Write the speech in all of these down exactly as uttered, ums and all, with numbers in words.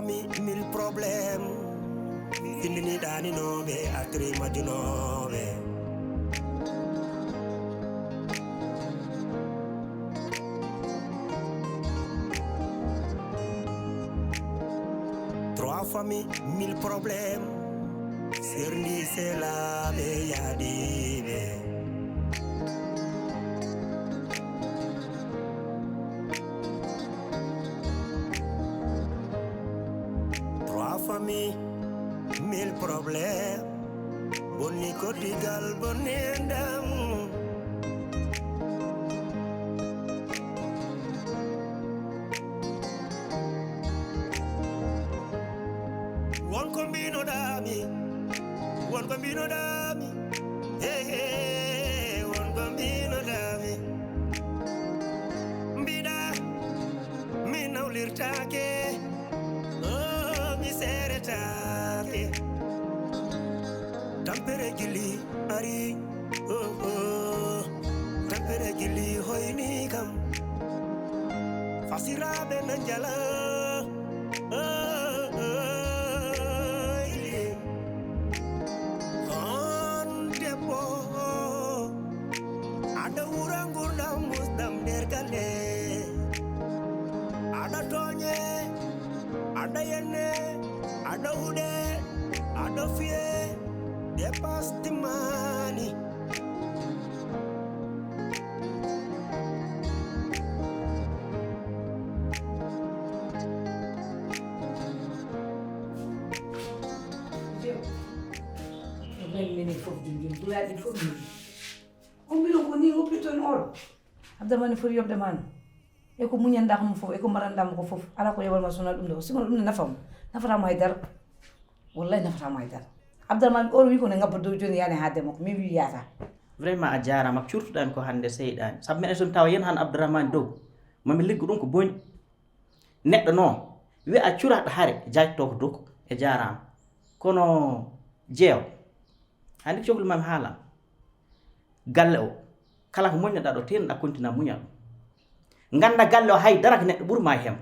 Mi mille problème. Findini ɗaninooɓe, artiri majjunooɓe. Trois familles, mille problèmes. Serndi selaaɓe yaadiiɓe. Trois familles, mille problèmes. Bonni koddigal, bonni enɗam. Won ko mbinoɗaami, won ko mbinoɗaami, he, he, won ko mbinoɗaami. Mbiɗa mi nawlirtaake, oh, mi seeretaake. Tampere gili ari, oh, oh. Tampere gili hoyni kam. Fasiraaɓe na njala, oh, oh, yeah. On debbo, aɗa wura ngurdam musɗam nder galle. Aɗa tooñe, aɗa yenne, aɗa huɗe, aɗa fiye, dépasse timmaani. Jew. O belmini fof junjun, gulaaɗi fof min. On mbino ko ni hoppirton oɗo. Abdamani foti yoɓde ma no. E ko muñanɗa mo fof, e ko mbaɗanɗa mo ko fof. Ala ko yoɓal ma sona ɗum ɗo. Siko ɗum ne nafa mo. Nafata mo hay dara. Wallahi nafata mo hay dara. Abdamani oɗo wi ko ne ngabba dow joni yani ha demo ko min wi yata. Vraiment a jarama ko curtuɗami ko hande seyɗani saabu meɗen somi tawa yen han Abdourahmane dow mami liggo ɗum ko boni. Neɗɗo noon wiya curaɗo hare jayto ko doko e jarama kono jeew hande ko cokli mami haalan galle o kala ko muñnoɗa ɗo tennoɗa kontina muñal ganda galle o hay dara ko neɗɗo ɓuurma e hem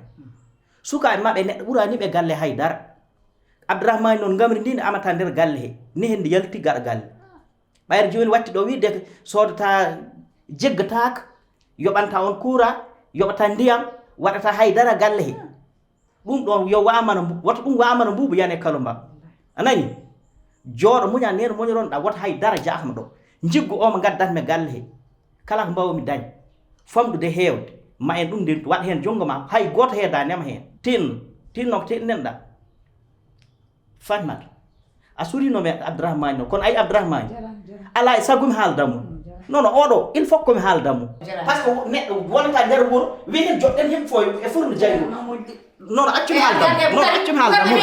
sukaɓe maɓe neɗɗo ɓuurani ɓe galle hay dara abdourahmani noon ngamri ndi ne amata nder galle he ne hen nde yalti gaɗa galle ɓayre joni watti ɗo wiide sodata jeggataaka yoɓanta on kuura yoɓata ndiyam waɗata haydara galle he ɗum ɗon yo wamana wata ɗum wamana mbuubu yane kalo mba a nani jooɗo muña nen moñoronɗa wata hay dara jaafma ɗo jiggu o mo gaddatmi galle he kala ko mbawmi dañ famɗude heewde ma en ɗum ndentu waɗa heen junngo ma hay gooto heeda nema heen tinno tinno ko tinɗenɗa Fatmata a surino mi Abdourahmane no kono ay Abdourahmane ala e sago mi haalda mo non non oɗo il faut ko mi haalda mo par ce que neɗɗo wonata nder wuro wiyen joɗɗen yimɓe fof e furno jaygo non accu mi haalda mo non accu mi haalda mo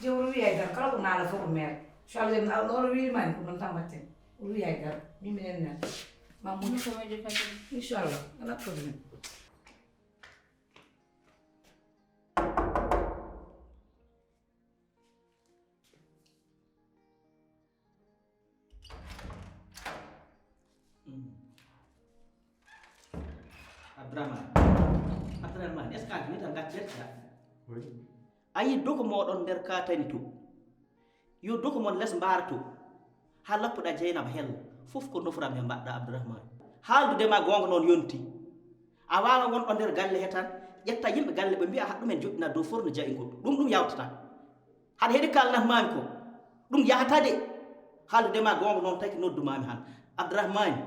jewru wiyay tan kala ko naala fof ko maire inchallah nono wiimani ko ɗon tan mbatten o wiyay tan min minen nan mamudu inchallah ala problème Abdourahmane Abdourahmane est ce que a wita gaccerta a yi doko moɗon nder katani to yo doko mon les mbaara to ha lappuɗa jeynaba hella fof ko nofuram he mbaɗɗa Abdourahmane haaldude ma gonga noon yonti a wawa wonɗo nder galle he tan ƴetta yimɓe galle ɓe mbiya haɗɗumen joɗɗina dow forno jayngol ɗum ɗum yawtata haɗa heɗi kalnat mami ko ɗum yahata de haaldude ma gonga noon taki noddumami han abdourahmani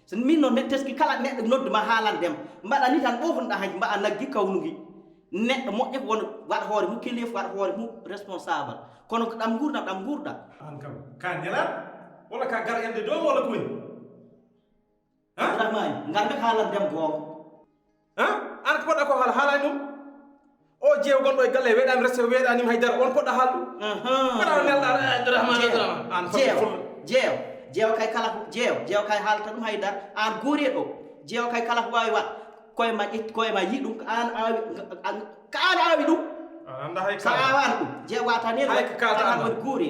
so min noon neɗɗo teski kala neɗɗo nodduma haalandema mbaɗa ni tan ɓofnuɗa hanki mbaɗa naggi kawnugi neɗɗo moƴƴa ko wona waɗa hoore mum kilifa waɗa hoore mum responsable kono ko ɗam gurdam ɗam gurɗa an kam ka nela wala ka gar ende dow wala ko woni Abdourahmane ngar mi haalan dem gooto. An ko poɗɗa ko haala haalani ɗum? O jeew gonɗo e galle weeɗani reste weeɗanima haydara on poɗɗa haal ɗum. Wala o nelɗa Abdourahmane Abdourahmane. An foti jeew jeew jeew kay kala ko jeew jeew kay haalta ɗum haydara an guuri e ɗo jeew kay kala ko wawi waɗ koye ma ƴetti koye ma yi ɗum ko an awi ko an awi ɗum. An anda hay sa awani ɗum jeew wata nel hay ko kalta an woni guuri.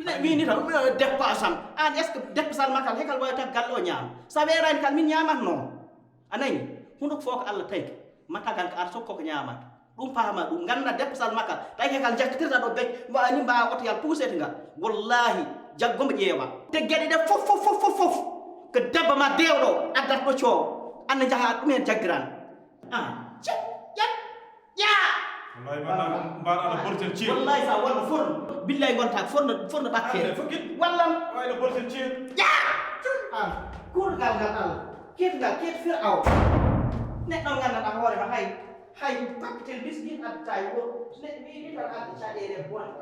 Ina wini tan ɗum yo deppa sam an est ce que deppa sal makal hekal wawi tag galle o ñaama sa weerani kal min ñamat noon a nani hunde ko fof ko allah tawi ma tagan ko ar sokko ko ñamata Ɗum paama ɗum, ngannda depposal makka, tawi ke kal jakkitirta ɗo bec, mbawa ni mbawa oto yal puusete nga. Wallahi, jaggo mo ƴeewa. Te geɗe ɗe fof, fof, fof, fof, fof, ko debbo ma deewɗo, addat ɗo coow, anna jaha ɗum hen jaggiran. Ah, ce, ƴat, ƴa. Wallahi, mbaɗa, mbaɗa aɗa bortel ceeɗu. Wallahi, sa wonno forno, billahi gonta forno, forno ɓakke. Hande fof kiɗ. Wallam. Wallahi, aɗa bortel ceeɗu. Ƴa. Ah, kurgal ngal Allah. Keetugal, keetu Fir'aw. Neɗɗo nganndanɗaa hoore ma hay, hay tapitel miskin addataa e wuro. So neɗɗo wiyi ni tan addi caɗeele bonɗe.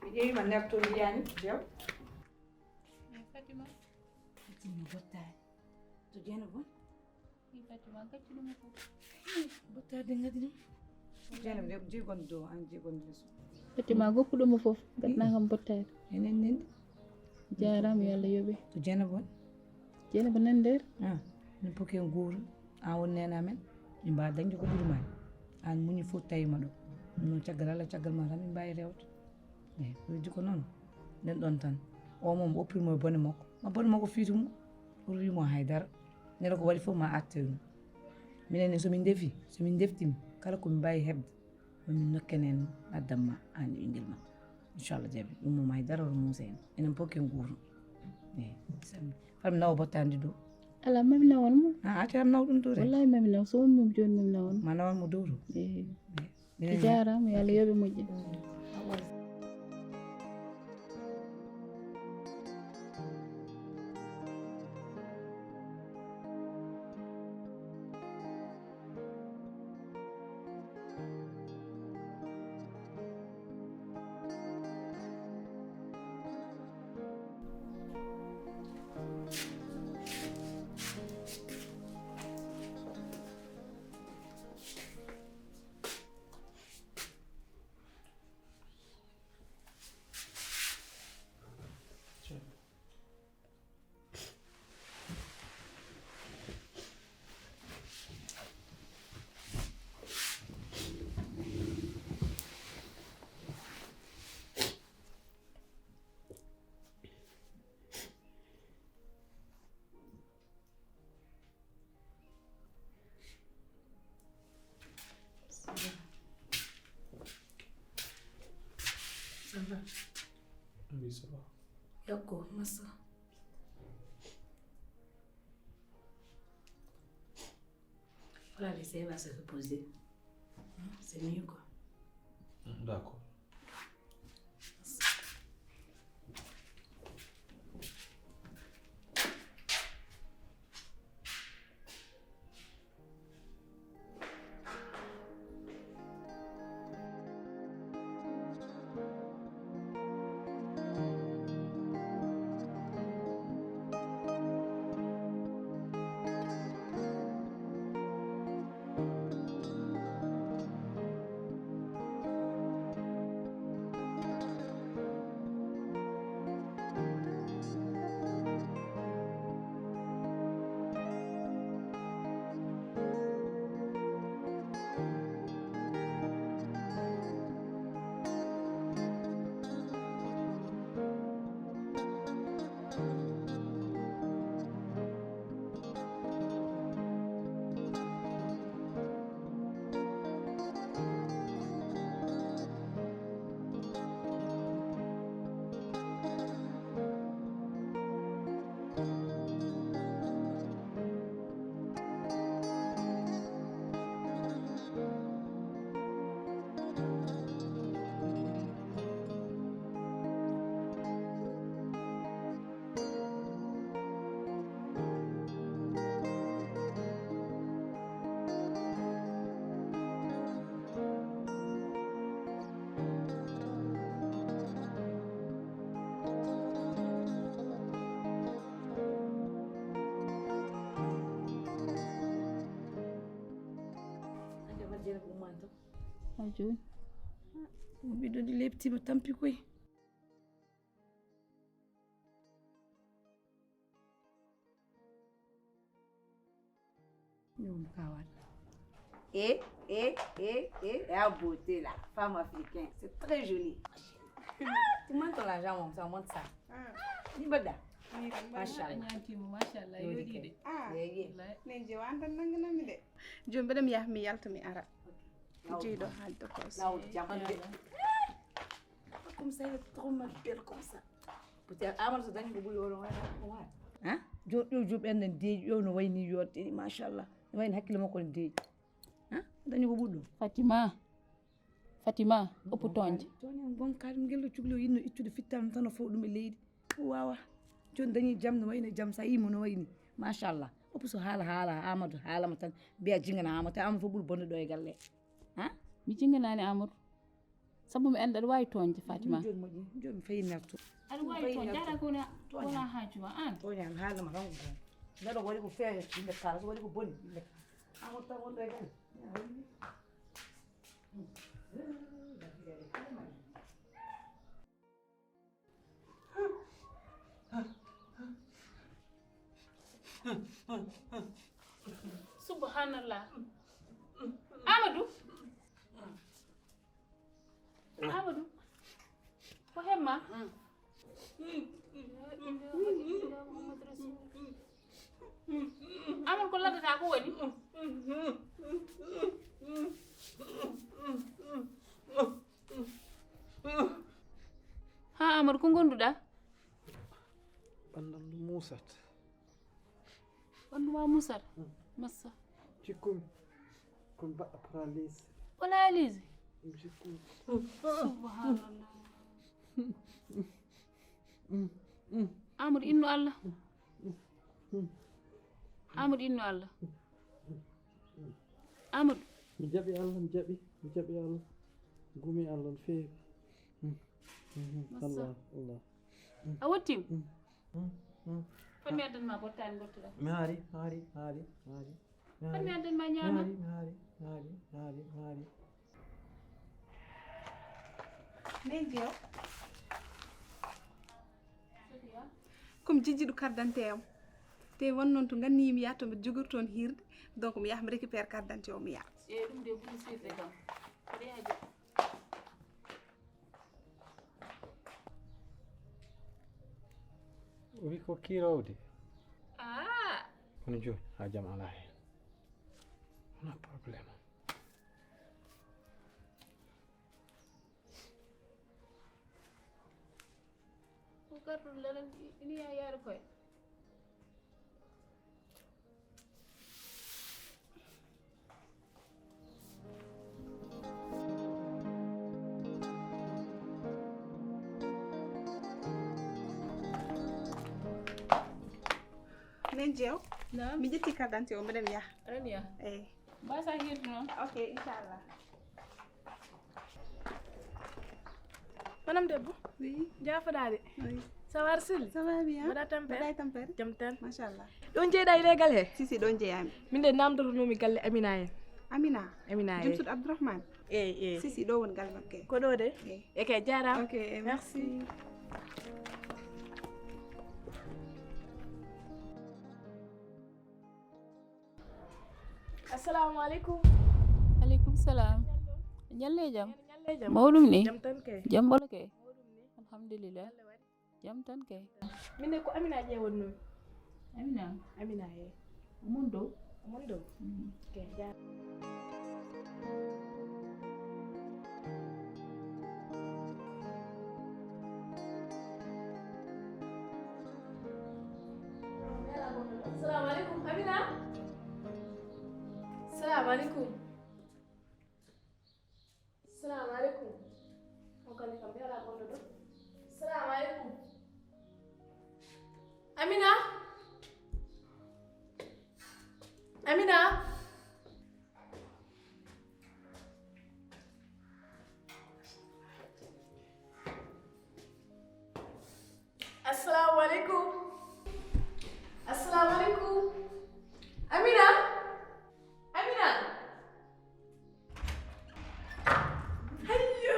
Mi ƴeewi ma nder to mi yiyaani jew. Eh, Fatima. Fatima bottaani. To Jeena bon? Eh, Fatima, gaccu ɗum fof. Bottaade ngadi ɗum. Jeena de, jeegon dow, an jeegon leso. Fatima, goppu ɗum fof, gadna kam bottaade. Enen nen. Jaaraama, yo Allah yoɓe. To Jeena bon? Jeena ko nan nder? Ah, no poke nguuru. An won neene amen. Min mbaawa dañde ko ɓuri ma. An muñi fof tawi ma ɗo. No caggal Allah, caggal ma tan min mbaawi rewde. Eyi, ko heddi ko noon. Nden ɗon tan. O mo oppirmo e bone makko. Ma bone makko fiiti mo. O wiyi mo hay dara. Nela ko waɗi fof ma atte ɗum. Minen ne so min ndefi, so min ndeftima, kala ko min mbaawi heɓde, ma min nokken en addam ma an e ɓinngel ma. Inchallah jaɓi. Ɗum moom hay dara oto muusa en. Enen fof ken nguurno. Eyi. Fami nawa bottaandi dow. Ala, mami nawan mo. Ah, acca am naw ɗum dow de. Wallahi mami naw, so wonmi jooni mami nawan mo. Ma nawan mo dow to. Eyi. Eyi. Minen jaaraama, yo Allah yoɓe moƴƴi. Ça va? Oui, ça va. Yokku, massa. Voilà, laissez-la se reposer. Hein, c'est mieux, quoi. D'accord. Ha jooni. Ɓiɗɗo ndi leptima tampi koy. Ñoom kawan. Et, et, et, et, et la beauté là, femme africaine, c'est très joli. Tu montes ton argent, mon, ça monte ça. Ni bada. Machallah. Ñaantiima, machallah, yooɗii de. Ah. Yeye. Wallaahi. Nen je wantan nanganami de. Jooni mbeɗa mi yaha mi yalta mi ara. Jeyɗo haalde ko. Law jamande. Comme ça, elle est trop mal belle comme ça. Peut-être Amadou so dañi ko ɓuri oɗo waɗa ko waɗa. Hein? Joɗɗo joɓ en nan deeƴi ɗo no wayni yodde ni machallah. No wayni hakkille makko ne deeƴi. Hein? Dañi ko ɓuri ɗum. Fatima. Fatima, oppu toñde. Toñan gonka ɗum ngel ɗo cukli o yinno ittude fittam tan o faw ɗum e leydi. O wawa. Joni dañi jam no wayno jam sa yimo no wayni. Machallah. Oppu so haala haala Amadou haalama tan mbiya jingana Amadou tan Amadou fof ɓuri bonde ɗo e galle. Hein? Mi jinganaani Amadou. Sabu mi annda aɗa waawi tooñde Fatima. Jooni moƴƴi, jooni mi fayi nerto. Aɗa waawi tooñde, jaara ko wona haaju ma aan. Tooñaani haalde ma tan ko boni. Neɗɗo waɗi ko feere yimɓe kala, so waɗi ko boni yimɓe kala. Amadou tan wonɗo e galle. Subhanallah. Amadou. Amadou. Ko hemma? Amadou ko laddata ko woni? Ha Amadou ko gonduɗa? Ɓanndam no muusat. Ɓanndu ma musat. Massa. Cikkumi. Komi baɗɗo paralyse. Paralyse? Ɗum cikkumi. Subhanallah. Amadou innu Allah. Amadou innu Allah. Amadou. Mi jaɓi Allah, mi jaɓi, mi jaɓi Allah. Gumi Allah no feewi. Massa. Allah, Allah. A wottim? Fami addan ma bottaani ngottuɗa. Mi haari, haari, haari, haari. Fami addan ma ñaama. Mi haari, mi haari, mi haari, mi haari. Nen jeew. Comme jijjiɗo carte d'identité am. Te won noon to ganni mi yaha to mbiɗa jogori toon hirde. Donc mi yaha mi récupère carte d'identité o mi yaha. Eyi ɗum de ɓuri sirde kam. Ko ɗe haji. O wi ko kiirowde. Ah. Kono jooni haa jam alaa heen. Wonaa problème. Ko garɗo lalan ini ya yaare koye. Nen jeew. Naam. Mi ƴetti carte d'identité o mbeɗen yaha. Aɗa yaha? Eyi. Mbasa hirde noon. Ok, inchallah. Manam debbo? Oui. Jaafoɗaade? Oui. Ça va, Sili? Ça va bien. Mbaɗa tampere? Mbaɗa tampere? Jam tan. Machallah. Ɗon jeyɗa e leegal he? Si, si, ɗon jeyami. Min de namdotonoomi galle Amina en. Amina? Amina, eyi. Jom suudu Abdourahmane? Eyi, eyi. Si, si, ɗo woni galle makko. Ko ɗo de? Eyi. Eke, jaaraama. Ok, merci. Assalamu aleykum. Aleykum salam. Ñalle jam. Ñalle jam. Mawɗum ni? Jam tan kay. Jam ɓolo kay. Mawɗum ni? Alhamdulillah. Jam tan kay. Min de ko Amina ƴeewannoomi. Amina? Amina, eyi. Omon dow? Omon dow? Mm. Ok, jaaraama. Salamu aleykum, Amina. Salamu aleykum. Salamu aleykum. On kadi kam, mbiɗa ala gonɗo ɗo. Salamu aleykum. Amina. Amina. Assalamu aleykum. Assalamu aleykum. Amina. Amina. Hayyo.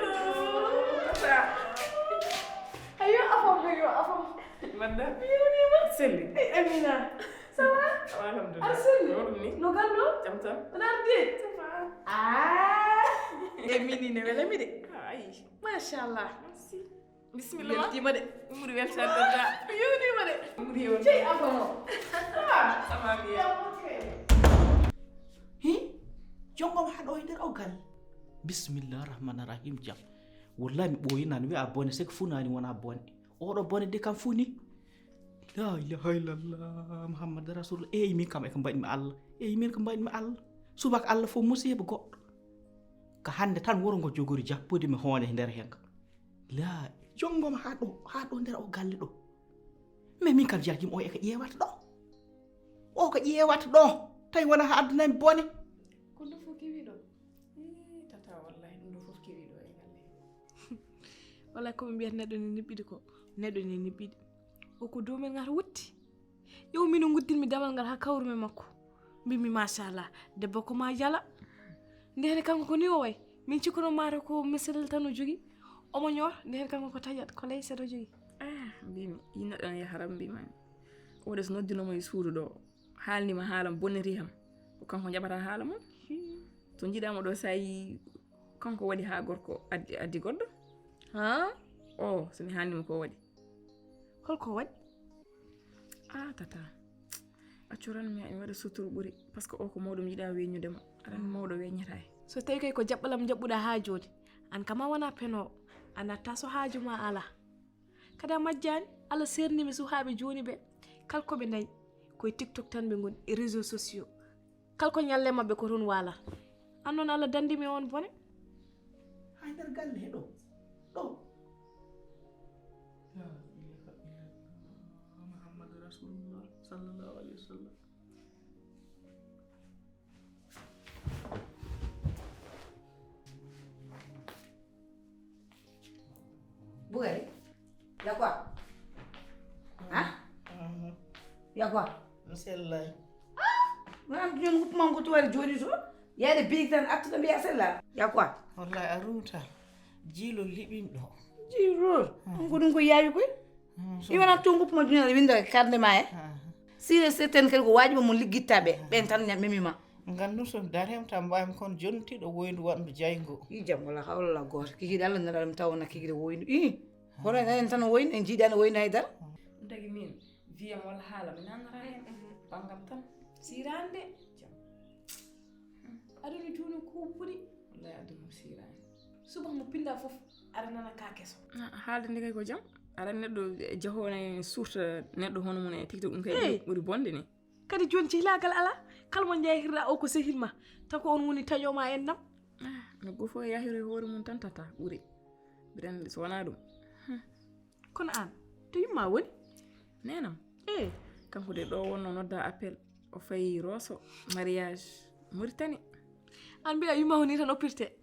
Hayyo, afam, hayyo, afam. Madda. Yo, yo, yo. Selli. Hey, Amina. Ça va? Alhamdulillah. Arsene. Wonɗum ni? No gallo? Jam tan. Wona arde? Ça va. Ah. E mini ne welami de. Ay. Machallah. Merci. Bismillah. Weltima de. Umri weltata. Yewdima de. Umri on. Cey abano. Ah, ça va bien. Hi? Jongoma haɗo e nder o gal. Bismillah rahman rahim jam. Wallahi mi ɓooyi nani wiya bone sek fu nani wona bone. Oɗo bone de kam fu ni. La ilaha illallah Muhammad Rasulullah. Eyi min kam e ko mbaɗmi Allah. Eyi min ko mbaɗmi Allah. Subaka Allah fof musiba goɗɗo. Ka hande tan woro ngo jogori jappude mi hoone e nder hen ka. La jongoma ha ɗo ha ɗo nder o galle ɗo. Mais min kam jajim o e ko ƴeewata ɗo. O ko ƴeewata ɗo. Tawi wona ha addunami bone. Ko ɗum fof kewi ɗo. Ii, tata wallahi ɗum ɗo fof kewi ɗo e galle. Wallahi ko ɓe mbiyata neɗɗo ne niɓɓiɗi ko. Neɗɗo ne niɓɓiɗi. O ko dow men ngata wutti. Ƴeew mino nguddinmi damal ngal ha kawrumi e makko. Mbimi machallah debbo ko ma jala. Ndehne kanko ko ni o way. Min cikkuno mata ko misel tan o jogi. Omo ñoor ndehne kanko ko taƴat ko leyset o jogi. Ah, mbimi yi neɗɗo ne yahara mbimami. Oɗo so noddinomo e suudu ɗo. Haalnima haala bonniri kam. Ko kanko jaɓata haala mum. To jiɗama ɗo sa yi kanko waɗi ha gorko addi addi goɗɗo. Ha? O so mi haalnima ko waɗi. Holko waɗi? Ah tata. Accu tan mi mi waɗa suturu ɓuri parce que o ko mawɗo mi yiɗa weññude mo. Aɗa andi mawɗo weññata e. So tawi kay ko jaɓɓalam jaɓɓuɗa ha joni. An kama wona peno a natta so haaju ma ala. Kadi a majjani Allah sernimi suhaaɓe joni ɓe kala koɓe dañi koye tiktok tan ɓe goni e réseau sociaux. Kala ko ñalle maɓɓe ko toon waalata. An noon Allah dandimi e on bone. Hay nder galle he ɗo ɗo. La ilaha illallah Muhammadu Rasulullah sallallahu alayhi wa sallam. Bugari, yakwa. Ha? Yakwa. Misellay. Nan yon hupman ko tuwari jodi so. Yade big tan attuɗo mbiya sella yakwa. Wallahi a ruta. Jiilo liɓimɗo. Jiilo. Ɗum ko ɗum ko yaawi koy. Iwana to ngupma duniya winda karde ma e. Sire seten kadi ko wajibi mo liggittaɓe ɓen tan memima. Nganndu so darem tan mbawmi kon jontiɗo woyndu waɗndu jayngo. I jam wala hawla la goto kiki dalla nana ɗum tawna kiki de woyndu i. Hono en tan woyndu en jiidani woyndu haydara. Ɗum tagi min wiyam wala haala mi nanata hen. Bangam tan sirande. Jam. Aduna joni ko ɓuri. Wallahi aduna o sirani. Suba mo pinda fof aɗa nana ka keso. Haalde nde kay ko jam. Aɗa neɗɗo jahona e surta neɗɗo hono mum e tiktok ɗum kay ɓuri bonde ni. Kadi joni cehlagal ala. Kala mo jeyhirɗa o ko sehil ma. Taw ko on woni taƴoma en nam. No gofo yahiro e hoore mum tan tata ɓuri. Mbiɗa anndi so wona ɗum. Kono an to yumma woni? Nenam. E kanko de ɗo wonno nodda appel. O fayi roso mariage muritani. An mbiɗa yumma woni tan oppirte.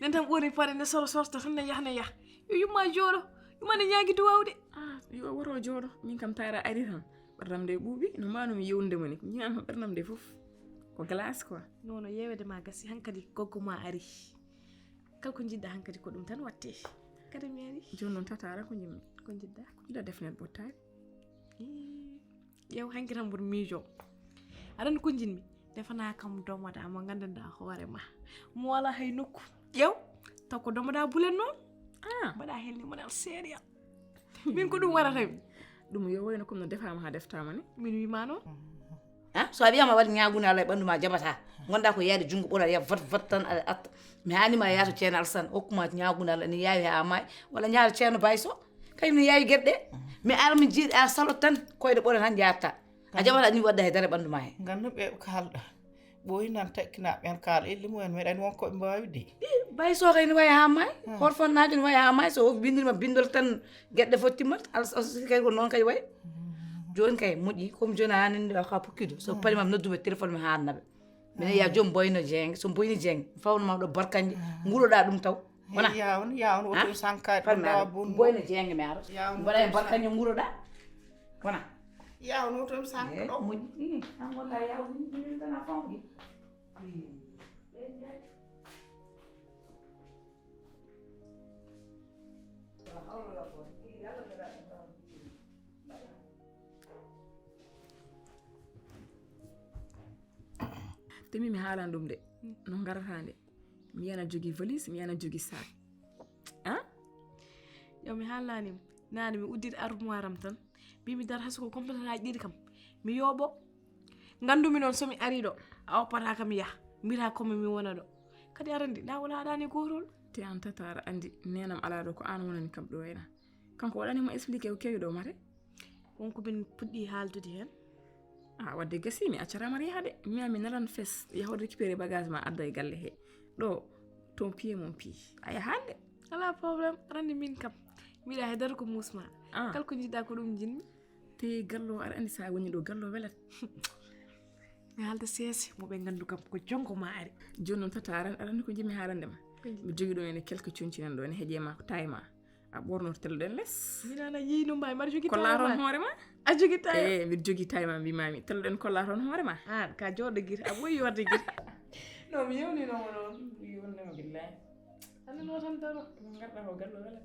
Nen tan ɓuri pare nde soro sorta tan ne yah ne yah. Yo yumma jooɗo. Yumma ne ñaagi duwawde. Ah yo woto jooɗo min kam tara ari tan. Ɓardam nde ɓuuɓi no mbanumi yewnude mo ni ko ñinan ma ɓerdam nde fof. Ko glace quoi. Nono yewede ma gasi hankadi goggo ma ari. Kala ko jiɗɗa hankadi ko ɗum tan watte. Kadi mi ari. Joni noon tata ara ko jimmi. Ko jiɗɗa? Ko jiɗa defnet bottaari. Ƴeew hanki tan mboɗo miijo. Aɗa anndi ko jiɗmi? Defana kam domoda mo nganndanɗa hoore ma. Mo wala hay nokku. Ƴeew taw ko domoda bulen noon. Ah. Mbaɗa hen ni modal seeɗa. Min ko ɗum warata mi. Ɗum yo wayno comme no defama ha deftama ni. Min wima noon. A so a wiyama waɗi ñagunde Allah e ɓandu ma jaɓata. Gonɗa ko yaade junngo ɓoral ya vat vat tan aɗa atta. Mi haanima yaato ceerno Alsan hokkuma ñagunde Allah ene yaawi ha maayi walla ñaata ceerno Bayso. Kañum ne yaawi geɗe ɗe. Mi ara mi jiiɗa salo tan koyɗe ɓoral tan jaarta. A jaɓata ni wadda he dara ɓandu ma he. Ngam no ɓe kalɗa. Ɓooyi nan takkina ɓen kaala elli mumen meɗen won koɓe mbaawi de. Bay so kay ne wayi ha may. Horfonnaajo ne wayi ha may so bindirma bindol tan geɗɗe fof timmat alsasi kay ko noon kay wayi. Jooni kay moƴƴi comme jooni a nani ka pukkido so pari ma nodduɓe téléphone mi haannaɓe. Mine ya joom boyno jeenge so boyni jeenge fawnoma ɗo barkanje nguroɗa ɗum taw. Wona ya on ya on woto sankaade ɗum lawa bonno. Boyno jeenge mi ara mbaɗa e barkanje nguroɗa. Wona. Ya on woto sanka ɗo moƴƴi an walla ya on tan a fawgi. Te min mi haalani ɗum de. No ngarata nde? Mi yana jogi valise, mi yana jogi sac. Ah? Yo mi haalani mo. Nane mi udditi armoire am tan. Mbi mi dar hasko complète ha ɗiɗi kam. Mi yooɓo. Ngandumi noon so mi ari ɗo, a oppata kam yaha. Mbita comme mi wona ɗo. Kadi aɗa andi, na wona aɗani gotol. Te an tata aɗa andi, nenam ala ɗo ko an wonani kam ɗo ena. Kanko waɗani mo expliqué ko kewi ɗo mate? Wonko min puɗɗi haaldude heen. A wadde gasi mi accata mari yahade. Mi mi nalan fes yahude récupéré bagage ma adda e galle he. Ɗo ton piye mon pi. A yahande. Ala problème. Aɗa andi min kam. Mbiɗa he dara ko musma. Ah. Kala ko jiɗɗa ko ɗum jinmi. Te gallo aɗa andi sa woni ɗo gallo welat. Mi haalda seese mo ɓe ngandu kam ko jonko ma ari. Joni noon tata aran aɗa andi ko jimi haalande ma. Ko jimi? Mi jogi ɗo ene quelque conci nan ɗo ene heeƴe ma ko tawi ma. A ɓornoto telloɗen les. Minana yeyi no mbawi mbaɗa jogi kolla toon hoore ma. A jogi tawi. E mbiɗa jogi tawi ma mbimami telloɗen kolla toon hoore ma. An ka joɗo guir a ɓoyi yorde guir. No mi yewninomo noon mi yewninoma billahi. Annano tan daro ko garɗa ko gallo wela.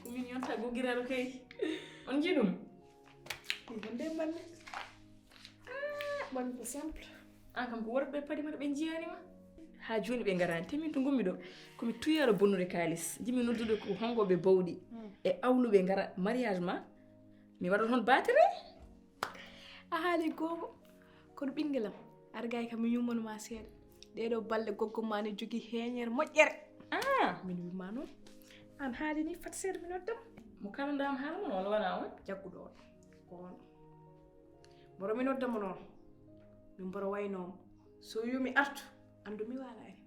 Ko min yonta gogiraro kay. On jii ɗum? Ɗum ko nde mballe. Ah, ɓanmi ko simple. An kam ko worɓe paɗi mata ɓe jiyani ma. Ha joni ɓe ngarani te min to gummi ɗo. Komi tuyaro bonnude kalis jimi noddude ko hongoɓe bawɗi. E awluɓe ngara mariage ma. Mi waɗa toon batire. A haali goobo. Kono ɓingelam, aɗa gay kam mi yummano ma seeɗa. Ɗeɗo balɗe goggo ma ne jogi heñere moƴƴere. Ah, min wima noon. An haali ni fat seeɗa mi noddam. Mo kalandam haala mon wala wona on? Jagguɗo on. Ko on. Mboro mi noddamo noon. Min mboro waynomo. So yumi artu, andu mi wala en.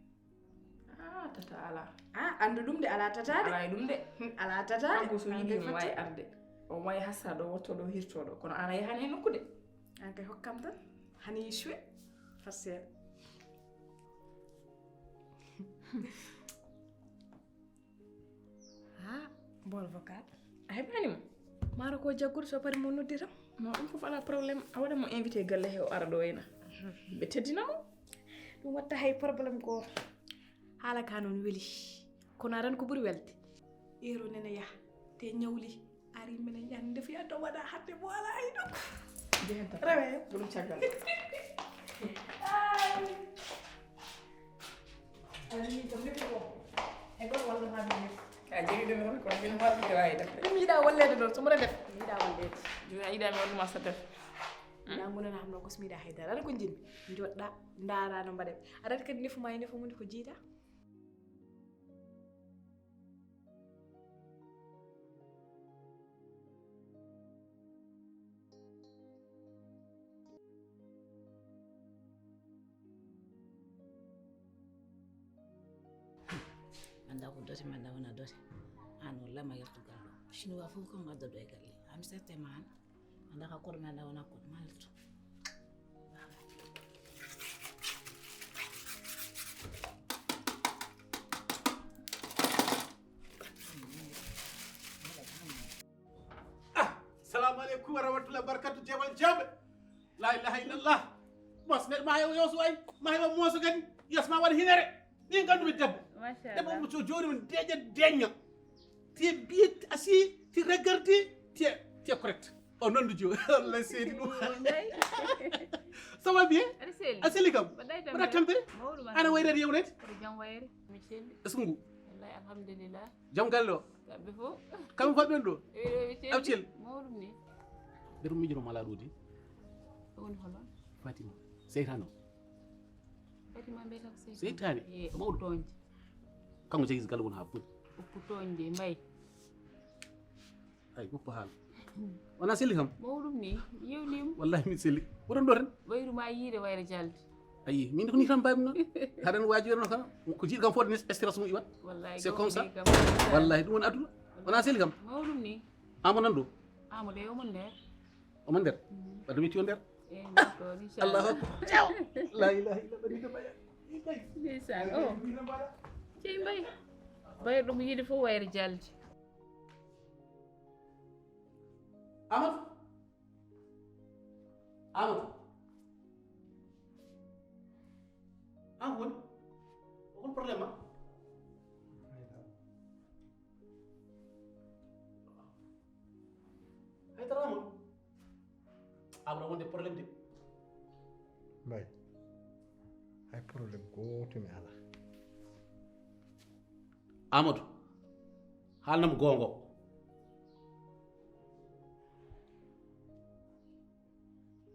Ah, tata ala. Ah, andu ɗum de ala tata de. Ala e ɗum de. Hmm, ala tata de. Kanko so yiɗi mi wawi arde. O wawi hasa ɗo wotto ɗo hirto ɗo kono ana yahani e nokku de. An kay hokkam tan hani chue. Fat seeɗa. Ha, bol vocal. A heɓani mo? Maro ko jaggude so pari mo noddi tan. Ma ɗum fof ala problème a waɗa mo invité galle he o ara ɗo ena. Ɓe teddina mo. Ɗum watta hay problème goto. Haala ka noon weli. Kono aran ko ɓuri welde. Ero nene yaha te ñawli. Ari minen ñande fiya to waɗa hadde mo ala hay ɗo. Jehen tan rewe ko ɗum caggal. Aɗa min kam neɗɗo ko e ɗon wallata min neɗɗo. A jeewi ɗum tan kono min wallude wawi defde. Ɗum yiɗa wallede ɗon somo def yiɗa wallede. Joni a yiɗa mi walluma sa def. Namunana hamno kosmiɗa haydara aɗa ko jinmi joɗɗa. Ndara no mbaɗen aɗa kadi nefu ma e nefu mum ko jiida. Manda ko dote manda wona dote. An walla ma yettu gallo chinois fof ko ngaddo ɗo e galle. Am sette ma an. Anda ka koɗo men anda wona koɗo malto. Ah, salamu aleykum wa rahmatullahi wa barakatu jeewal jeewɓe. La ilaha illallah. Mos neɗɗo ma hewa yoso ay ma hewa moso kadi. Yes ma waɗa hinere. Min ganndumi debbo. Debbo mo so jooɗima deeƴa deeña. Te biye asi te regarde te te correct. O nondu jo. Allah seedi ɗum. Ça va bien? A seli kam? Mbaɗa tampere? Ana wayrede yewnede? Koto jam wayre. Mi celli. Est-ce que ngu? Wallahi alhamdulillah. Jam galle o? Kamɓe fof. Kamɓe fof ɓen ɗo? Eɓe celli. Mawɗum ni. Ɓeɗum mijono mala ɗo di. Woni hono? Fatima. Seytano. Seytaane mawɗo. Kanko jogii galle won haa boni. Uppu tooñde mbay. Ay uppu haala. Wona selli kam? Mawɗum ni yewnim. Wallahi min selli. Ɓuran ɗo tan. Wayru ma yiide wayre jalde. Ayi min ko ni tan mbaami noon. Haɗen waajirano kam ko jiiɗ kam fodde stress mum iwat. C'est comme ça. Wallahi ɗum woni aduna. Wona selli kam? Mawɗum ni. Amo nan ɗo? Amo de omo nder. Omo nder? Wadde mi tiyo nder? Allahu akbar. La ilaha illallah. Ndeysaan o. Cey mbay. Mbayru ɗum yiɗi fof wayre jalde. Amadou. Amadou. An woni? Hay dara, Amadou. A ɓura wonde problème de. Mbaye, hay problème gooto mi alaa. Amadou, haalnam goonga.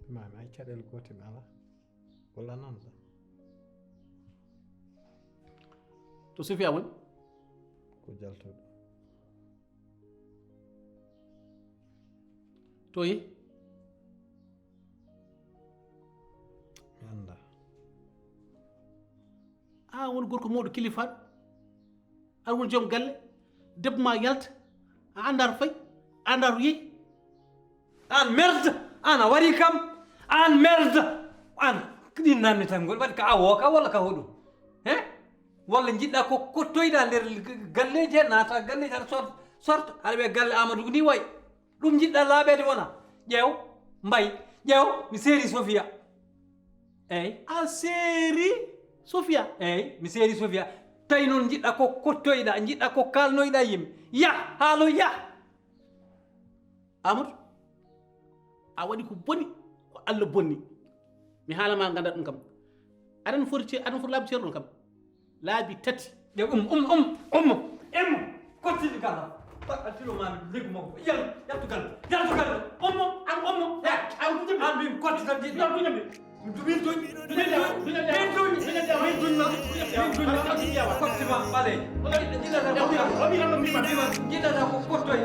Mami, hay caɗeele gooto mi alaa. Walla noon la? To Sofia woni? Ko jaltuɗo. To yehi? Mi anndaa. A woni gorko mawɗo kilifaaɗo. Aɗa woni joom galle. Debbo ma yalta. A anndaa to fayi. A anndaa to yehi. Aan merde, aan a waɗi kam, aan merde, aan ɗin namni tan ngol waɗi ka awo ka walla ka hoɗum? He? Walla njiɗɗa ko kottoyɗa nder galleji he, naata galleji aɗa sort-, sorta, aɗa wiya galle Amadou ni way. Ɗum njiɗɗa laaɓede wona? Ƴeew, mbay, ƴeew, mi seeri Sofia. Eyyi. A seeri Sofia? Eyyi, mi seeri Sofia. Tawi noon njiɗɗa ko kottoyɗa, njiɗɗa ko kalnoyɗa yimɓe. Yah, haalo yah. Amadou, a waɗi ko boni, ko Allah bonni. Mi haala ma ganda ɗum kam. Aɗan foti ce-, aɗan foti laabi ceerɗon kam. Laabi tati. Ƴeew, um, um, um, um, um. Kottidi gala. Pat a tilo ma legu mo. Yal, yaltu gala. Yaltu gala. Um, um, am, um, um. Ya, am, um, am, min kottidi. Yaltu gala.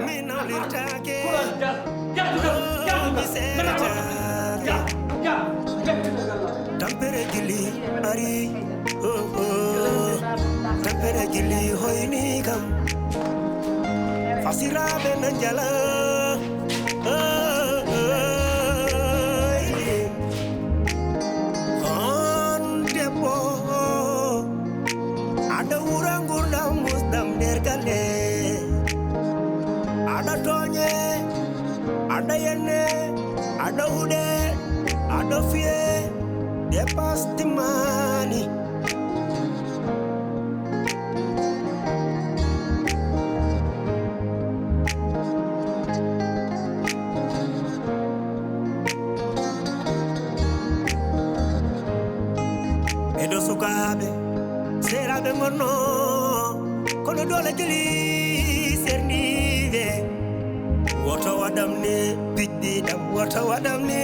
Min nawlirtaake, mi seertaake. Tampere gilli ari, oh, oh. Tampere gilli hoyni kam. Fasiraaɓe na njala, oh, oh. On debbo, aɗa wura ngurdam musɗam nder galle. Aɗa tooñe, aɗa yenne, aɗa huɗe, aɗa fiye, dépasse timmaani. Ɓeɗo sukaaɓe, seeraaɓe ngonno, kono doole jeli serniiɓe. Woto waɗam ni, piɗɗi ɗam, woto waɗam ni.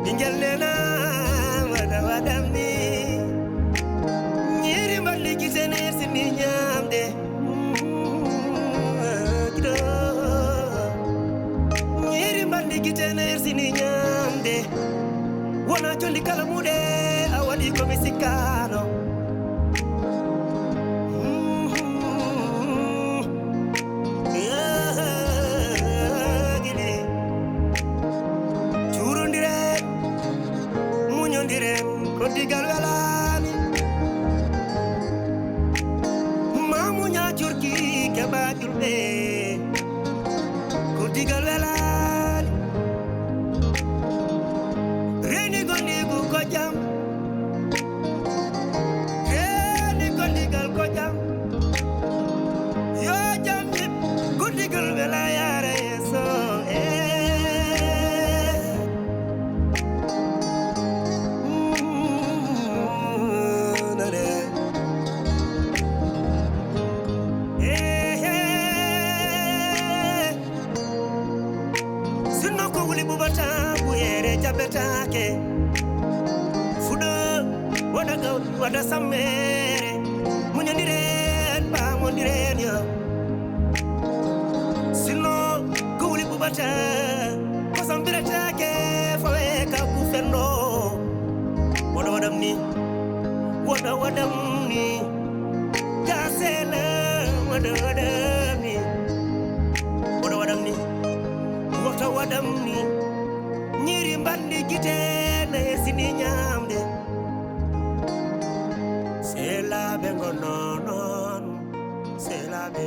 Ɓingel nena, woto waɗam ni. Ñiiri mballi gite ne sini ñaamde. Mm, gido. Ñiiri mballi gite ne sini ñaamde. Wona condi kala muɗe, a waɗi ko mi sikkaano. Mm. Gili. Cuurondiren, muñondiren, ko digal welaani. Ma muña curki keɓa julɓe, ko digal welaani. Reeni gondigu ko jam. Reeni gondigal ko jam. Yo jam jib, guddigol wela yaara yeeso, eh. Mm, nare. Eh, eh. Sinno ko wuli ɓuɓata, ɓuyeere jaɓetaake. Fuɗo, waɗa gawri, waɗa sammeere. Muñondiren, paamondiren yo. Sinno ko wuli ɓuɓata, kosam biretaake, fawe ka kufenno. Woto waɗam ni, woto waɗam ni. Gasela, woto waɗam ni, woto waɗam ni, woto waɗam ni. Ñiiri mbanndi gite na hesini ñaamde. Seelaaɓe ngonno noon, seelaaɓe.